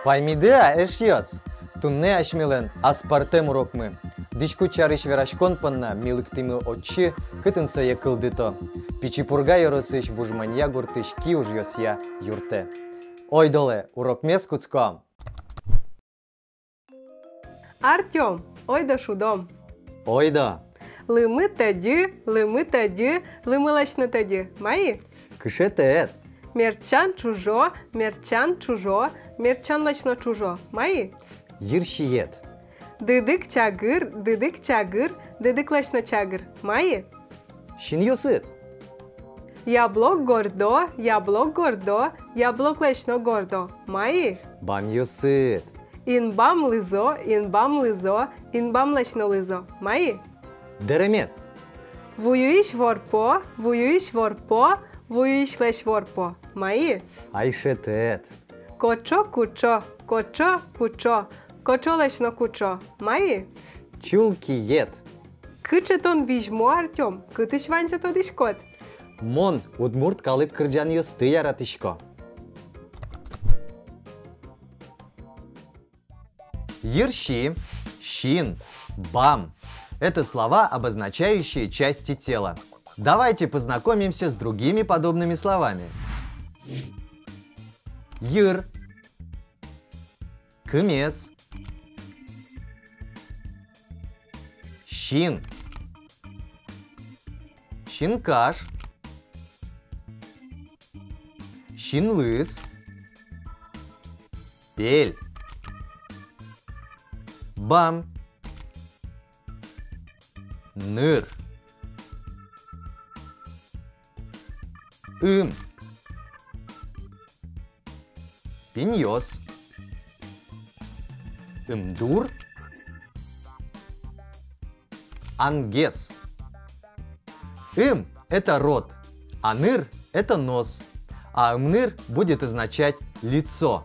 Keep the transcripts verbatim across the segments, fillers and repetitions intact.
Паймиды-а, эшъёс? Туннэ асьмелэн аспӧртэм урокмы. Дӥськут сярысь вераськон понна ми лыктӥмы отчы, кытын сое кылдыто. Пичи Пурга ёросысь Вуж Монья гуртысь киужъёсъя юртэ. Ойдолэ, урокмес кутском! Артём, ойдо шудом. Ойдо. Лымы тӧдьы, лымы тӧдьы, лымылэсь но тӧдьы. Маи? Кышетэд. Мерчан ӵужо, мерчан ӵужо, мерчанлэсь но ӵужо. Маи? Йырсиед. Дыдык чагыр, дыдык чагыр, дыдыклэсь но чагыр. Маи? Синъёсыд. Яблок гордо, яблок гордо, яблоклэсь но гордо. Маи? Бамъёсыд. Инбам лызо, инбам лызо, инбамлэсь но лызо. Маи? Дэремед. Вуюись ворпо, вуюись ворпо, вуюисьлэсь ворпо. Маи? Айшетэд. Кочо, кучо, кочо, кучо, кочолэсь но кучо. Маи? Чулкиед. Кыӵе тон визьмо, Артём, кытысь ваньзэ тодӥськод? Мон удмурт калык кырӟанъёсты яратӥсько. Йырси, син, бам. Это слова, обозначающие части тела. Давайте познакомимся с другими подобными словами. Йыр. Кымес. Син. Синкаш. Синлыз. Пель. Бам. Ныр. Ым. Пиньёс. Ымдур. Ангес. Ым — это рот, а ныр — это нос, а ымныр будет означать лицо.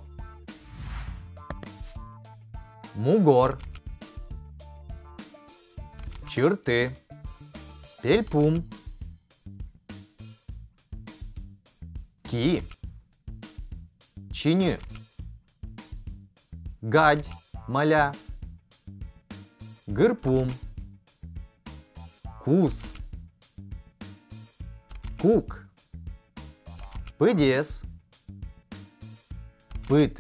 Мугор. Чырты. Пельпум. Ки. Чиньы. Гадь, маля. Гырпум. Кус. Кук. Пыдес. Пыд.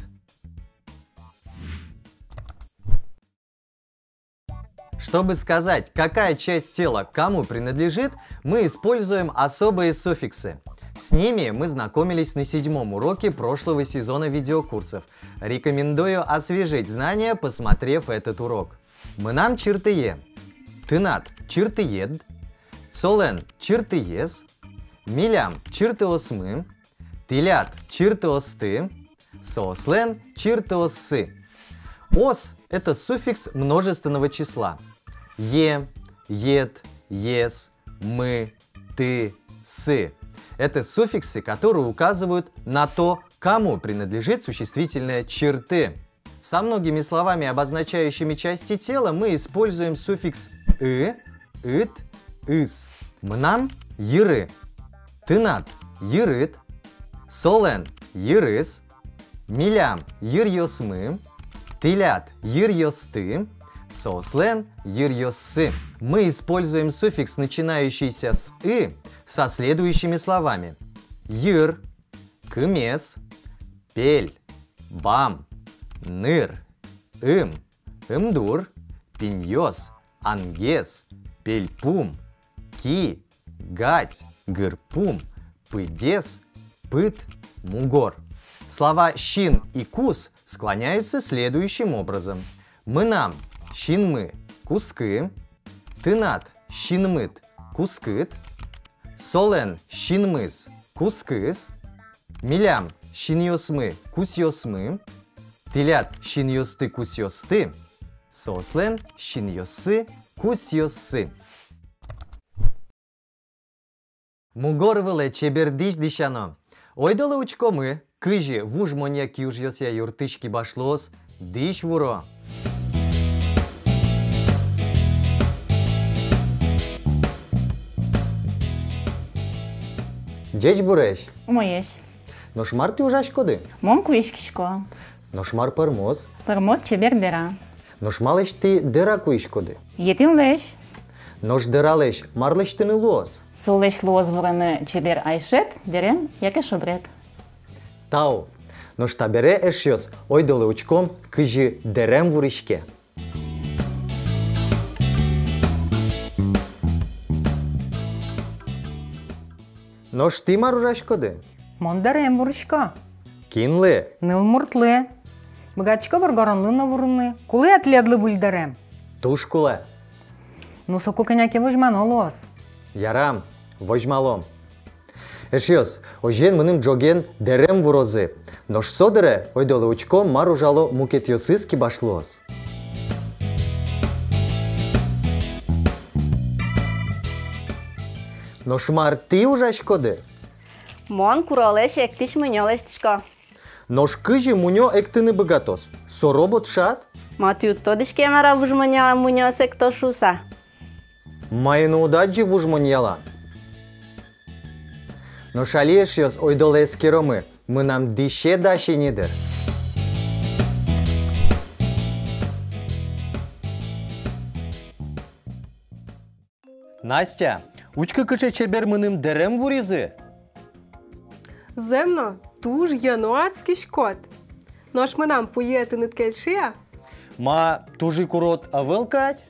Чтобы сказать, какая часть тела кому принадлежит, мы используем особые суффиксы. С ними мы знакомились на седьмом уроке прошлого сезона видеокурсов. Рекомендую освежить знания, посмотрев этот урок. Мынам чыртые. Тынад чыртыед. Солэн чыртыез. Милям чыртыосмы. Тӥляд чыртыосты. Соослэн чыртыоссы. Ос — это суффикс множественного числа. Е, ед, ес, мы, ты, сы. Это суффиксы, которые указывают на то, кому принадлежит существительное чырты. Со многими словами, обозначающими части тела, мы используем суффикс -ы, -ыд, -ыз. Мынам йыры. Тынад йырыд. Солэн йырыз. Милям йыръёсмы. Тӥляд йыръёсты. Соослэн йыръёссы. Мы используем суффикс, начинающийся с -ы, со следующими словами: йыр, кымес, пель, бам, ныр, ым, ымдур, пиньёс, ангес, пельпум, ки, гадь, гырпум, пыдес, пыд, мугор. Слова син и кус склоняются следующим образом. Мынам синмы кускы. Тынад синмыд кускыт. Солэн синмыз кускыз. Милям синъёсмы кусъёсмы. Тӥляд синъёсты кусъёсты. Соослэн синъёссы кусъёссы. Мугор вылэ чебер дӥсь дӥсяно. Ойдолэ учкомы, кызьы Вуж Монья киужъёсъя юртысь кибашлыос дӥсь вуро. Ӟечбуресь! Умоесь! Нош мар тӥ ужаськоды? Мон куиськисько. Нош мар пӧрмоз? Пӧрмоз чебер дэра. Нош малэсь тӥ дэра куиськоды? Етӥнлэсь. Нош дэралэсь мар лэсьтыны луоз? Солэсь луоз вурыны чебер айшет, дэрем яке шобрет. Тау. Нош табере, эшъёс, ойдолэ учком, кызьы дэрем вуриське. Нош тӥ мар ужаськоды? Мон дэрем вурисько. Кинлы? Нылмуртлы. Быгатӥсько воргоронлы но вурыны. Кулэ-а тӥледлы выль дэрем? Туж кулэ. Ну, соку кӧня ке возьмано луоз. Ярам, возьмалом. Эшъёс, озьыен, мыным ӝоген дэрем вурозы. Нош со дыре ойдолэ учком, мар ужало мукетъёсыз кибашлыос. Нош мар тӥ ужаськоды? Мон куролэсь эктӥсь мунё лэсьтӥсько. Нош кызьы мунё эктыны быгатоз? Со робот шат? Ма, тӥ уд тодӥське, мар-а, вуж монъялан мунёос экто шуыса? Маин уд адӟы вуж монъялан? Нош али, эшъёс, ойдолэ эскеромы, мынам дӥсе дась ини дыр. Настя, учкы, кыӵе чебер мыным дэрем вуризы. Зэм но, туж йӧно адскиськод. Нош мынам пуйыэ тыныд кельше-а? Ма, туж ик урод ӧвӧл кадь.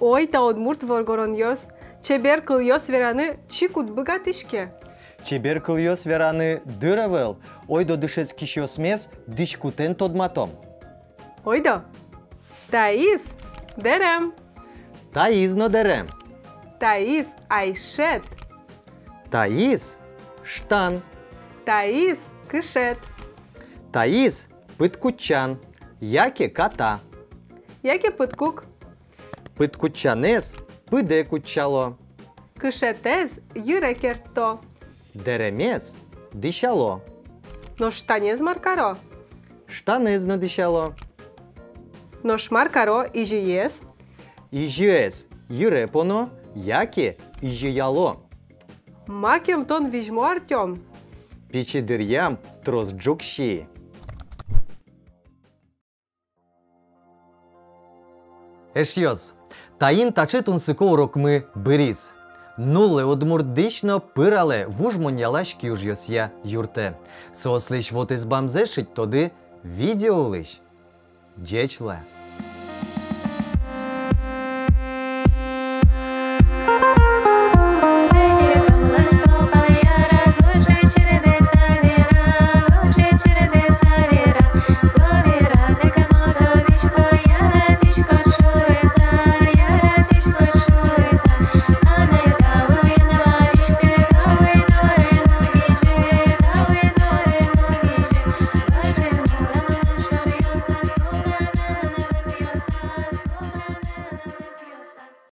Ой, та удмурт воргоронъёс, чебер кылъёс вераны чик уд быгатӥське. Чебер кылъёс вераны дыр ӧвӧл, ойдо дышетскисьёсмес дӥськутэн тодматом. Ойдо. Таиз дэрем. Таиз но дэрем. Таиз айшет. Таиз штан. Таиз кышет. Таиз пыдкутчан яке ката. Яке пыдкук. Пыдкутчанэз пыдэ кутчало. Кышетэз йыре кертто. Дэремез дӥсяло. Нош штанэз мар каро? Штанэз но дӥсяло. Нош мар каро изьыез? Изьыез йыре поно яке изьыяло. Макем тон визьмо, Артём! Пичи дыръям трос ӝук сии. Эшъёс, таин таӵе тунсыко урокмы быриз. Нуллэ удмурт дӥсь но пыралэ вуж монъялась киужъёсъя юртэ. Соослэсь вотэс бамзэ шедьтоды видео улысь. Ӟеч луэ!